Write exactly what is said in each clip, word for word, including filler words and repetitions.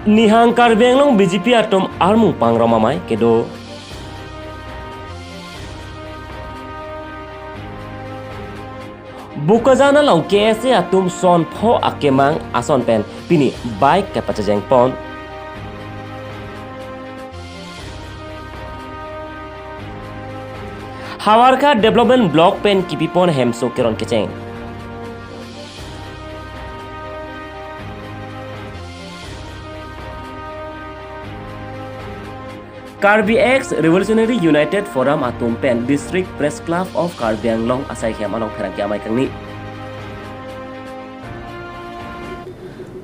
Nihang Karbi Anglong B J P atum armung pangrum amei kedo. Bokajan along K S A atum son pho akemang ason pen pini bike kepachejeng pon. Havarkhat Development Block pen kipipon hemso keron kecheng. Karbi Ex Revolutionary United Forum atum pen District Press Club of Karbi Anglong asaihem along pherangke amei kangni.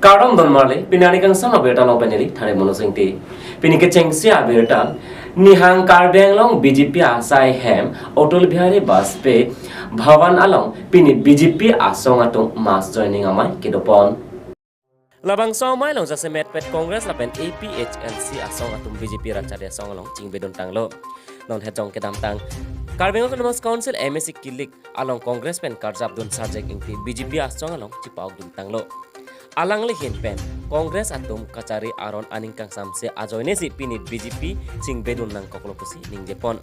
Kardom don marli, pini arni kangsam abirta along pen neli Thare Mono Singti. Pini kechengsi abirta, Nihang Karbi Anglong B J P asaihem Atal Bihari Vajpayee Bhavan along pini B J P asong atum mass joining amei kedopon. Labangso amei along jasemet pet Congress lapen A P H L C asong atum B J P rat chari asong along chingbedun tanglo. Non hetjong kedamtang Karbi Anglong Autonomous Council M A C kilik along Congress pen karjapdun Sarjeng Ingti B J P asong along chipaokdun tanglo. Alangli ahin pen Congress atum kachari aron aning kangsamse ajoinesi pini B J P chingbedun nangkoklo pusi ningjepon.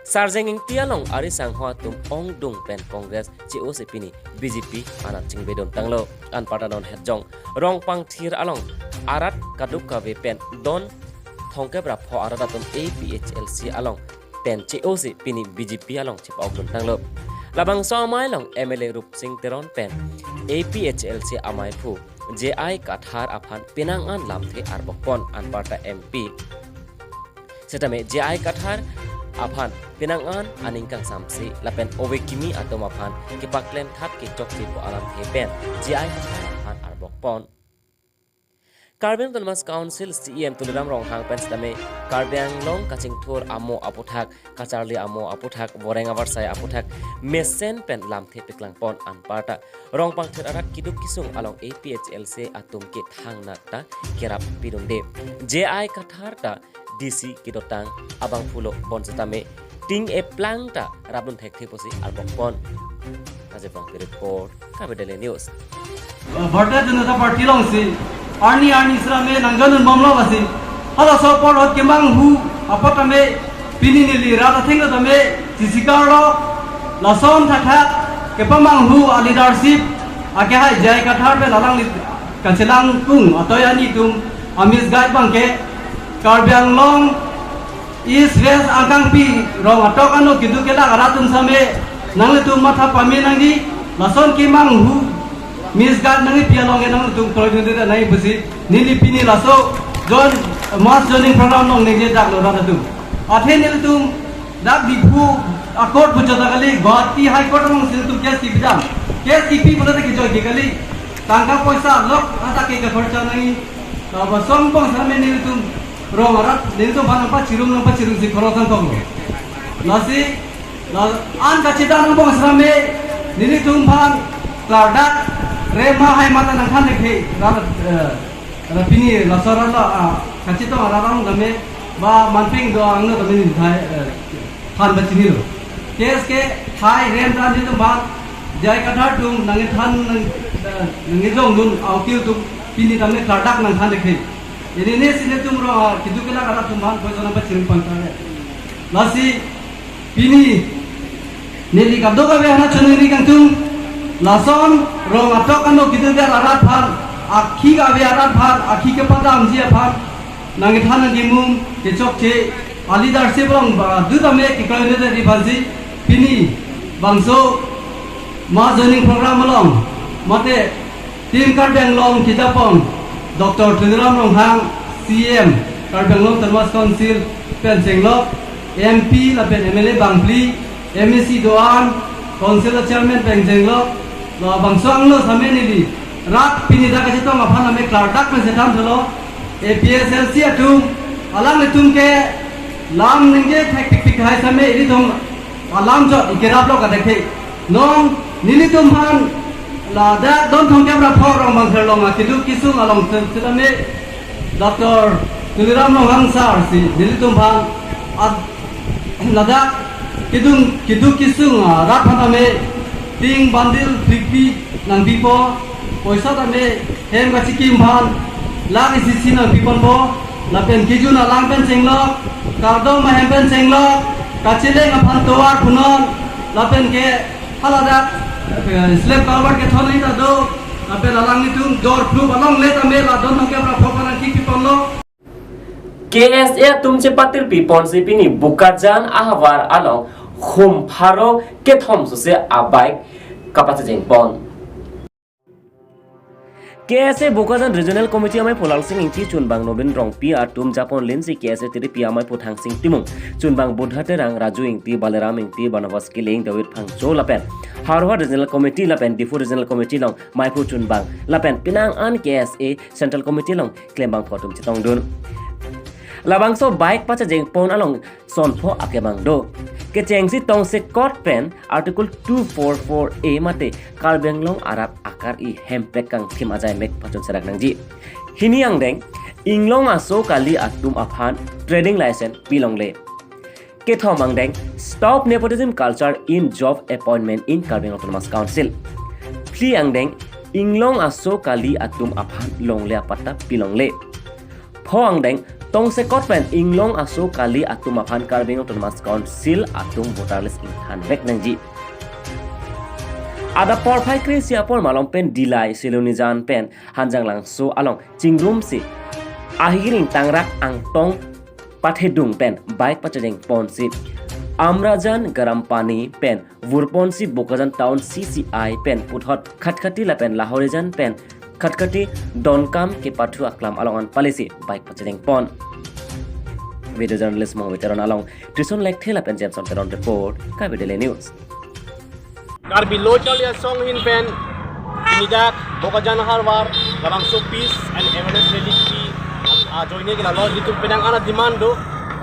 Sarjeng Ingti along ari sangho atum ongdung pen Congress che-osi pini B J P anat chingbedun tanglo. Anparta non hetjong Rongpangthir along arat kaduk kave pen don thomkep ra pho arat atum A P H L C along pen che-osi pini B J P along chipaokdun tanglo. Labangso amei along M L A Rupsing Teron pen A P H L C ameiphu J I Kathar aphan penang an lamthe arbokpon, anparta M P setame J I Kathar aphan penang an aning kangsamse lapen ove kimi atum aphan kepaklem thap kechokche pu alamthe pen J I Kathar aphan arbokpon. Karbi Anglong Autonomous Council C E M Tuliram Ronghang pen setame Karbi Anglong kachingthur amo aputhak, kacharli amo aputhak, voreng avarsai aputhak mesen pen lamthe peklangpon, anparta Rongpangthir arat keduk kesung along A P H L C atum ke thangnat ta kerap pidunde. J I Kathar ta D C kedotang abangphulo, bonsetame ting eplang ta rapdun thekthe pusi arbokpon. Ajepong report, Karbi Daily News. Bharatiya Janata Party alongsi arni arni srame nangjonun bomlo lasi, halaso apor ahut kemanghu apot tame pini neli rat athengno tame chisikarlo, lason thakthak kepamanghu a-leadership akehai J I Kathar pen alangli kachelangkung atoi ani atum a-misguide abangke Karbi Anglong East West angkangpi rong atok ano keduk kelak arat atum same nanglitum matha pame nangji, lason kemanghu misguide nangkepi along ke nanglitum kroidunde nangji pusi neli pini laso join, mass joining program along ningjedaklo rat atum. Athe nelitum dak Diphu a-court pu chota kali, Guwahati High Court alongsi nelitum case kipidam. Case kipi pulote kejoike kali. Tangka poisa lok atak ke kekharcha nangji. Labangso angbong srame nelitum rong arat nelitum aphan nangpachirum nangpachirumsi khorok sangkoklo. Lasi la an kachedam angbong srame nelitum aphan klardak rem ma hai mata nangthan thekthe. Rat, eh, rat pini laso rat lo, ah, kachetong arat along tame ba manping do angno tame neli thai, eh, than pachinilo. Case ke thai rem ta nelitum aphan J I Kathar atum nangthan nang, eh, nangjongdun a-ukil atum pini tame klardak nangthan thekthe. Pini nesi nelitum rong, ah, keduk kelak arat atum aphan poisa nangpachirum pangtang. Lasi pini neli kadokave aphan choningri kangtung, lason rong atok ano keduk kelak arat aphan, akhi kave arat aphan, akhi kepadamji aphan nangkethan nangkemum kechokche a-leadership along ba dutame kekroidunde aphansi pini bangso mass joining program along mate Team Karbi Anglong kejapon Doctor Tuliram Ronghang, C E M, Karbi Anglong Autonomous Council pen chenglok, M P lapen M L A bangphli, M A C do-an, Council Chairman pen chenglok, labangso angno same neli rat pini dak kachetong aphan tame klardak pen chethan thulo, A P H L C atum, alanglitum ke lam ningje thekpikpik hai same ilitum alam chot ikeraplo kadekthe. Non nelitum aphan ladak don thomkep ra pho Rongpangthir along akeduk kesung along se-, setame Doctor Tuliram Ronghang sir si nelitum aphan ad-, ladak kedung keduk kesung arat aphan tame ting bandil phlikpi nangpipo, poisa tame hem kachikim aphan Lang isi si nangpiponpo, lapen kejun alang pen chenglok, kardom ahem pen chenglok, kacheleng aphan tovar punon, lapen ke haladak, eh, slab culvert kethon ni ta do, lapen alanglitum dor phlup along le tame la don thangke pra phopa nangkipiponlo. K S A atum chepatir piponsi pini Bokajan ahavar along hum pharo kethom sose a-bike kapachejengpon. K S A Bokajan Regional Committee amaiphu Lalsing Ingti, chunbang Nobin Rongpi atum japon linsi K S A tiripi amaiphu Thangsing Timung, chunbang Buddha Terang, Raju Ingti, Balaram Ingti, Banabas Killing, David Phangcho lapen Haroha Regional Committee lapen Diphu Regional Committee along maiphu chunbang lapen penang an K S A Central Committee along klembangphu atum chetongdun. Labangso bike pachejengpon along sonpho akemang do. Kechengsi tongsekot pen Article two four four A mate Karbi Anglong arat akar-i hemprek kangthim ajai mek pachun serak nangji. Hini angdeng, Inglong aso kali atum aphan trading license pilongle. Kethom angdeng, stop nepotism culture in job appointment in Karbi Anglong Autonomous Council. Phli angdeng, Inglong aso kali atum aphan longle apatta pilongle. Pho angdeng, tongsekot pen Inglong aso kali atum aphan Karbi Anglong Autonomous Council atum voter list ingthan vek nangji. Adap porphai kre-isi apor malom pen Dillai, Silonijan pen Hanjanglangso along chingrumsi ahir ingtangrak angtong pathedung pen bike pachejengponsi Amrajan Garampani pen vurponsi Bokajan Town C C I pen puthot Khatkhati lapen Lahorijan pen Khatkhati donkam kepathu aklam along an palisi bike pachejengpon. Video journalist Mohbet Teron along Trison Lekthe lapen Jameson Teron report, Karbi Daily News. Karbi Lo Charli Asong ahin pen pini dak Bokajan ahavar labangso peace and awareness rally kipi ajoine ke lalo, ilitum penang an a-demand do.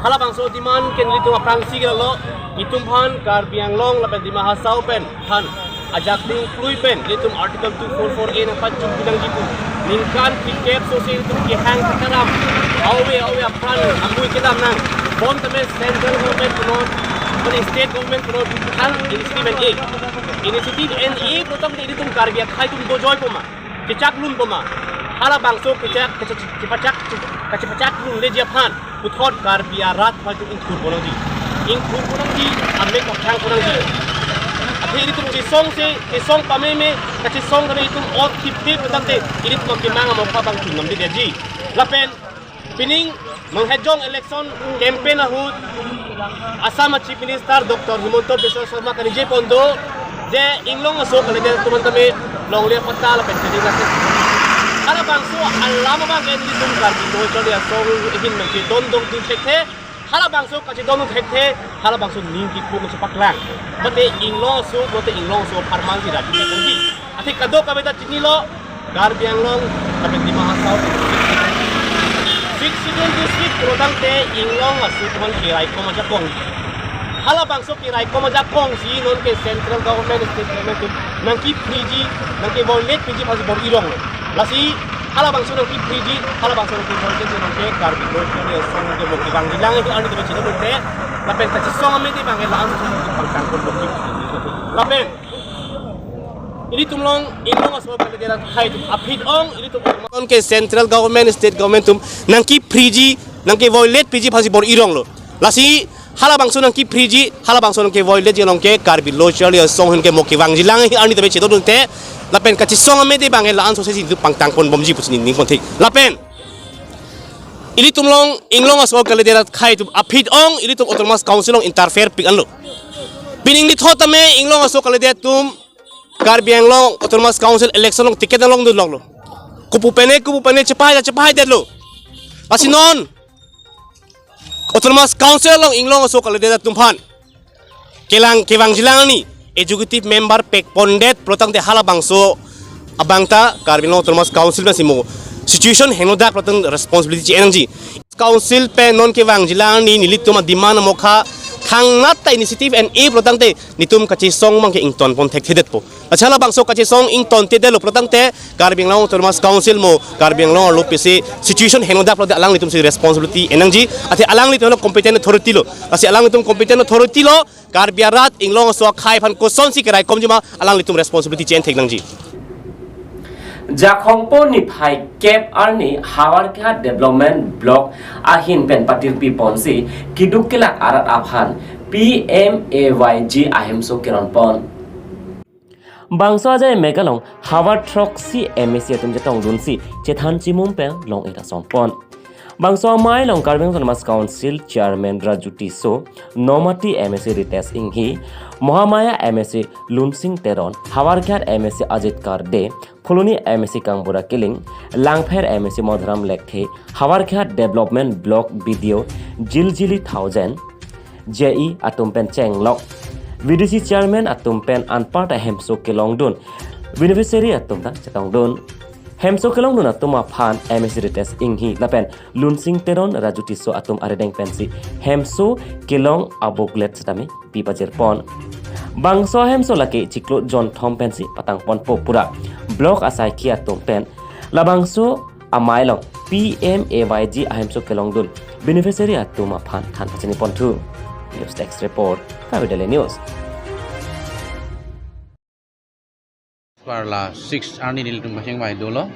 Halabangso demand ke ilitum aphrangsi ke lalo, ilitum aphan Karbi Anglong lapen Dima Hasao pen aphan ajak dingklui pen ilitum Article two four four A nangpachuk pinangji pu. Ningkan phlikep sose ilitum kehang kekaram, ave ave apran amui kedam nang. Bonta me central government punon, bonta state government punon, hal initiative en-e. Initiative en-e pulote ilitum Karbi akhei atum dojoipo ma, kechaklunpo ma? Halabangso kechak, kechak, kachepachak, kachepachaklunleji aphan puthot Karbi arat akhei atum ingthurpo nangji. Ingthurpo nangji, amek aphrangpo nangji. Athe ilitum chesongse, chesong pameme, kachesong kame itum ot thipthip tangte ilitum akemang amokha abang thungnamdedetji. Lapen pining Manghejong election campaign ahut Assam a-Chief Minister Doctor Himanta Biswa Sarma kaningje pon do, je Inglong aso kalidet atum an tame longle apatta lapen trading license. Halabangso alam abang ke ilitum Karbi Lo Charli Asong ahin nangkedondun thekthe. Halabangso kachedondun thekthe, halabangso ning kikung chepaklang. Mate Inglong aso, mate Inglong aso apharman si raju thekthe. Athe kadokave ta chinilo, Karbi Anglong lapen Dima Hasao Sixth Schedule district pulo tangte Inglong aso atum aphan keraikom ajakong. Halabangso keraikom ajakongsi non ke central government, state government atum nangkiphriji, nangkeviolate piji aphansi bor-ironglo. Lasi halabangso nangkiphriji, halabangso nangkeviolateji along ke Karbi Lo Charli Asong ke mo kevangjilang ahin arni tame chedondunte, lapen kachesong amede abang ke la-an sose pangtangpon bomji. Lapen ilitum along, Inglong aso kalidet akhei atum aphi ong, ilitum non ke central government, state government atum nangkiphriji, nangkeviolate piji aphansi bor-ironglo. Lasi halabangso nangkiphriji, halabangso nangkeviolateji along ke Karbi Lo Charli Asong ahin ke mo kevangjilang ahin arni tame chedondunte, lapen kachesong amede abang ke la-an sose si pangtangpon bomji pusi ningpon thik. Lapen ilitum along, Inglong aso kalidet akhei atum aphi ong, ilitum Autonomous Council along interfere pik anlo. Pining nithot tame Inglong aso kalidet atum Karbi Anglong Autonomous Council election along ticket nanglongdunlonglo. Kopu pen-e, kopu pen-e chepahai ta chepahaidetlo. Lasi non Autonomous Council along Inglong aso kalidet atum aphan kelang kevangjilang arni executive member pekpondet pulo tangte halabangso abang ta Karbi Anglong Autonomous Council pensi mo situation henodak pulo tangte responsibility che-en nangji. Council pen non kevangjilang arni nelitum a-demand amokha thangnat ta initiative en-e pulo tangte nelitum kachesong abang ke ingtonpon thekthedetpo. Lasi halabangso kachesong ingtontedetlo pulo tangte Karbi Anglong Autonomous Council mo Karbi Anglong arlo pensi situation henodak pulote alanglitumsi responsibility en nangji. Athe alanglitum lo competent authority lo. Lasi alanglitum competent authority lo, Karbi arat Inglong aso akhei aphan kosonsi keraikomji ma alanglitum responsibility che-en thek nangji. Jakhong po niphai kep arni Howraghat Development Block ahin pen patirpi ponsi keduk kelak arat aphan P M A Y G ahemso keron pon. Bangso ajai mek along havar throksi M A C atum chetongdunsi chethan chimum pen long-et asom pon. Bangso amei along Karbi Anglong Autonomous Council Chairman Raju Tisso, Nomati M A C Ritesh Enghi, Mahamaya M A C Lunsing Teron, Howraghat M A C Ajit Karde, Phuloni M A C Kangbura Killing, Langpher M A C Madhuram Lekthe, Howraghat Development Block B D O Jiljili Thaojen, J E atum pen chenglok V D C Chairman atum pen anparta hemso kelongdun beneficiary atum ta chetongdun. Hemso kelongdun atum aphan M A C Ritesh Enghi lapen Lunsing Teron, Raju Tisso atum arideng pensi hemso kelong a-booklet setame pi pajir pon. Bangso hemso lake chiklo jonthom pensi patang ponpo pura block asaikhi atum pen. Labangso amei along P M A Y G ahemso kelongdun beneficiary atum aphan than pachini ponthu. News Desk Report, Karbi Daily News. Parla six arni nelitum kachingvai dolo.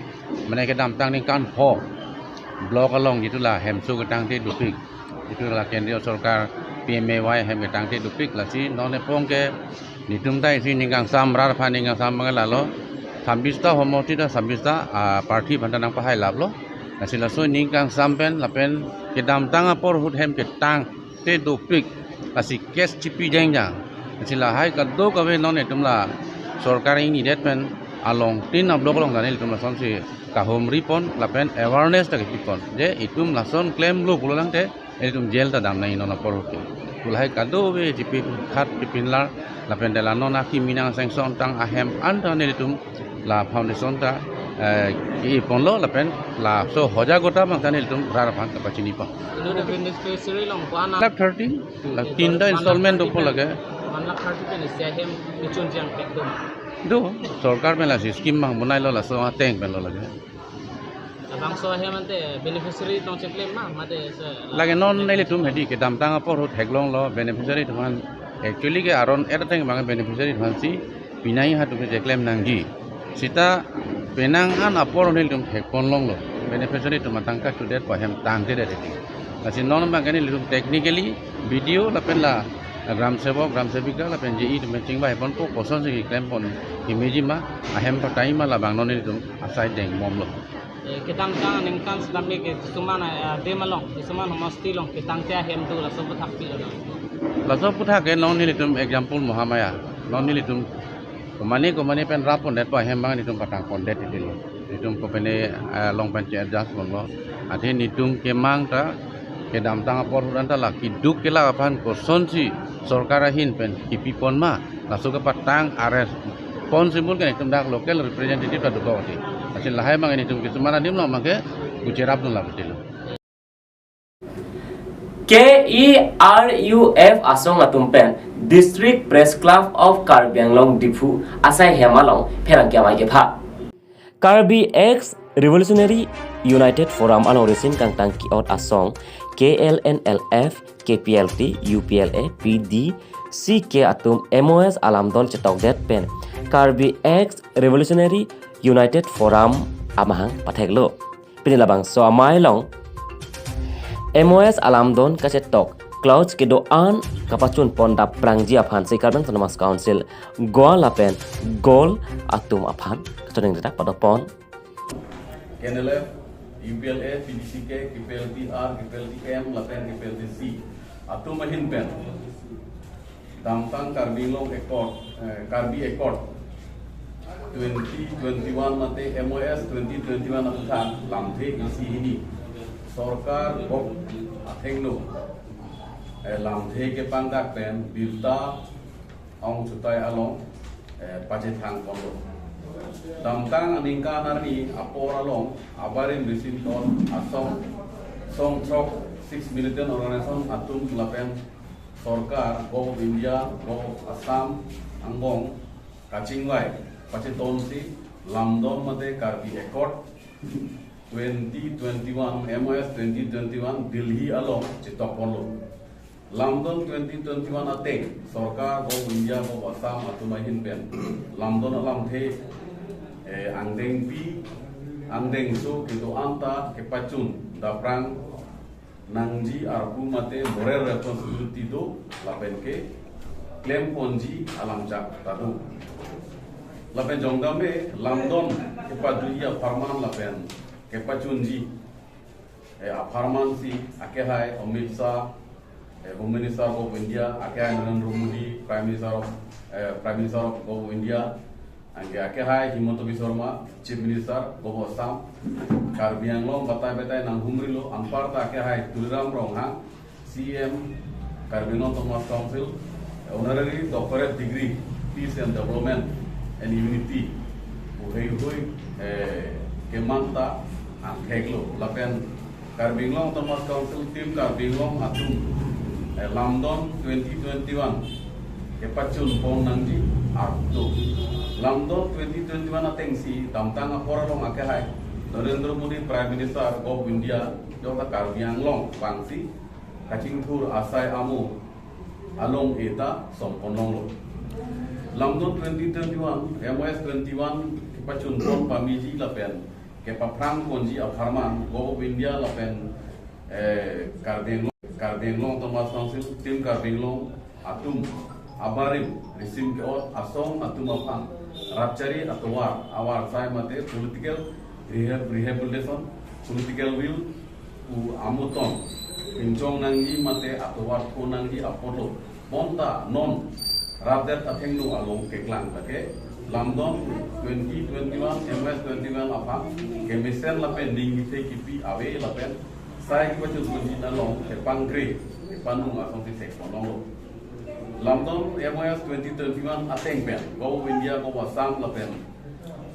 Mane kedamtang ningkan pho block along jitu la hemso ketangte dopik, jitu la Kendriya Sorkar P M A Y hem ketangte dopik, lasi non ephong ke netum ta isi ning kangsam, rat aphan ning kangsam abang lalo. Sambista homoti ta sambista, ah, party aphan ta nangpahai laplo. Lasi laso ning kangsam pen lapen kedamtang apor ahut hem ketangte dopik, lasi case chipi jengjang. Lasi lahai kadokave non etum la sorkar ingnidet pen along tin a-block along ta nelitum lasonsi kahumri pon lapen awareness ta kepi pon. Je itum lason klemlo pulo tangte nelitum jail ta dam nangji non apor ahut ke. Lahai kadokave chipi khat chipinlar lapen dela non akimi nang sanction tang ahem anta nelitum la foundation ta, eh, ki ponlo lapen laso hojagota abang ta nelitum rat aphan ta pachini pon. Ino the beneficiary along ko-an? Lakh thirty, la tinta installment dopo lake. One lakh thirty pen isi ahem kechun jang pek dum. Do, sorkar pen lasi scheme abang bonailo, laso ateng pen lo lake. Labangso ahem ante beneficiary tong cheklem ma, mate se la- Lake non nelitum hedi kedamtang apor ahut theklonglo beneficiary atum aphan. Actually ke aron er ateng abang beneficiary atum aphansi pinai ha atum cheklem nangji. Seta penang an apor nelitum thek pon longlo. Beneficiary atum atangka chudet pu ahem tangtedet hedi. Lasi non abang ke nelitum technically B D O lapen la Gram Sevak, Gram Sevika lapen J E atum pen chingvai ponpo, kosonsi keklem pon, kemeji ma, ahem patai ma, labang non nelitum asai deng bomlo. Eh, kedamtang aningkan setame ke kisuman, eh, adim along, kisuman homosti along ketangte ahem do, laso aphuthak pilo? Laso aphuthak ke non nelitum example Mahamaya, non nelitum komane komane pen rap pondet pu ahem abang nelitum patang pondet titilo. Nelitum kopine, eh, along pen che-adjust ponlo. Athe nelitum kemang ta kedamtang apor ahut anta la keduk kelak aphan kosonsi sorkar ahin pen kipi pon ma, laso kepatang a-responsible ke nelitum dak local representative ta dokok ati. Lasi lahai abang nelitum kisuman adim along abang ke kucherap dun la betul. K E R U F asong atum pen District Press Club of Karbi Anglong Diphu asai hem along pherangke amei kepha. Karbi Ex Revolutionary United Forum along risin kangtang ki-ot asong K L N L F, K P L T, U P L A, P D C K atum M O S alamdon chetokdet pen Karbi Ex Revolutionary United Forum amahang patheklo. Pini labangso amei along M O S alamdon kachetok clause kedo-an kapachun pon dap prangji aphansi Karbi Anglong Autonomous Council Goa lapen Gol atum aphan kachiningri dak padok pon. K N L F, U P L A, P D C K, K P L T R, K P L T M lapen K P L T C atum ahin pen damtang Karbi Anglong Accord, eh, Karbi Accord twenty twenty-one mate M O S twenty twenty-one aphuthak lamthe isi hini sorkar gov athengno, eh, lamthe kepangdak pen birta ong chutai along, eh, pachethang ponlo. Damtang aningkan arni apor along abarim risin ton asong songchok six militant organization atum lapen sorkar, Govt of India, Govt of Assam angbong kachingvai pachetonsi lamdon mate Karbi Accord twenty twenty-one, M O S twenty twenty-one Delhi along chetok ponlo. Lamdon twenty twenty-one ateng sorkar, Govt of India, Govt of Assam atum ahin pen lamdon alamthe Eh, angdengpi, angdengso kedo-an ta kepachun daprang nangji arpu mate moral responsibility do, lapen ke klemponji alamchak ta do. Lapen jongdam e lamdon kepadoji apharman lapen kepachunji eh, apharman si akehai Amit Shah, eh, Home Minister of India, akehai Narendra Modi, Prime Minister of, eh, Prime Minister of, of India, anke akehai Himanta Biswa Sarma, Chief Minister of Assam, Karbi Anglong batai batai nanghumrilo, anparta akehai Tuliram Ronghang, C M, Karbi Anglong Autonomous Council, honorary doctorate degree, Peace and Development and Unity, pu heihui, eh, keman ta angtheklo, lapen Karbi Anglong Autonomous Council, Team Karbi Anglong atum, eh, lamdon twenty twenty-one kepachunpon nangji arpu do. Lamdon twenty twenty-one atengsi damtang apor along akehai Narendra Modi, Prime Minister of India, jongta Karbi Anglong vangsi kachingthur asai amo along eta sompon longlo. Lamdon twenty twenty-one, M O S twenty-one kepachunpon pameji lapen kepaphrangponji apharman Govt of India lapen, eh, Karbi Anglong, Karbi Anglong Autonomous Council, Team Karbi Anglong atum abarim risim ke-ot asong atum aphan rapchari atovar, avarsai mate political rehab, rehabilitation, political will, pu amuton pinchong nangji mate atovar pho nangji apotlo. Bonta non rapdet athengno along keklang ta ke lamdon twenty twenty-one, M S twenty-one aphan kemesen lapen ning kethe kipi ave lapen sai kepachunponji along kepangre kepanung asongsi sekpon longlo. Lamdon M O S twenty twenty-one ateng pen Govt of India, Govt of Assam lapen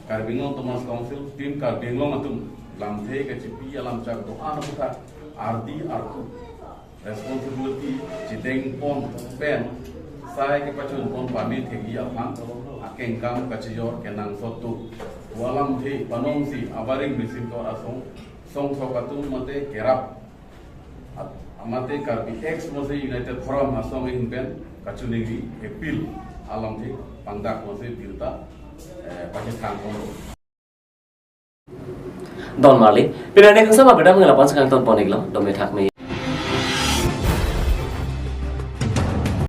Karbi Anglong Autonomous Council, Team Karbi Anglong atum lamthe kachipi alamchak do-an aphuthak ardi arpu responsibility chedengpon pen sai kepachunpon pame thekji aphan akengkam kachijor kenangsot do. Pu alamthe panongsi abarim risim ke-ot asong, songthok atum mate kerap at-, amate Karbi X mose United Forum asong ahin pen kachiningri appeal alamthe pangdak mose birta, eh, pachethangponlo. Don marli, pini arni kangsam abirta mengelapon sekang tonpon iklo, dome thakme.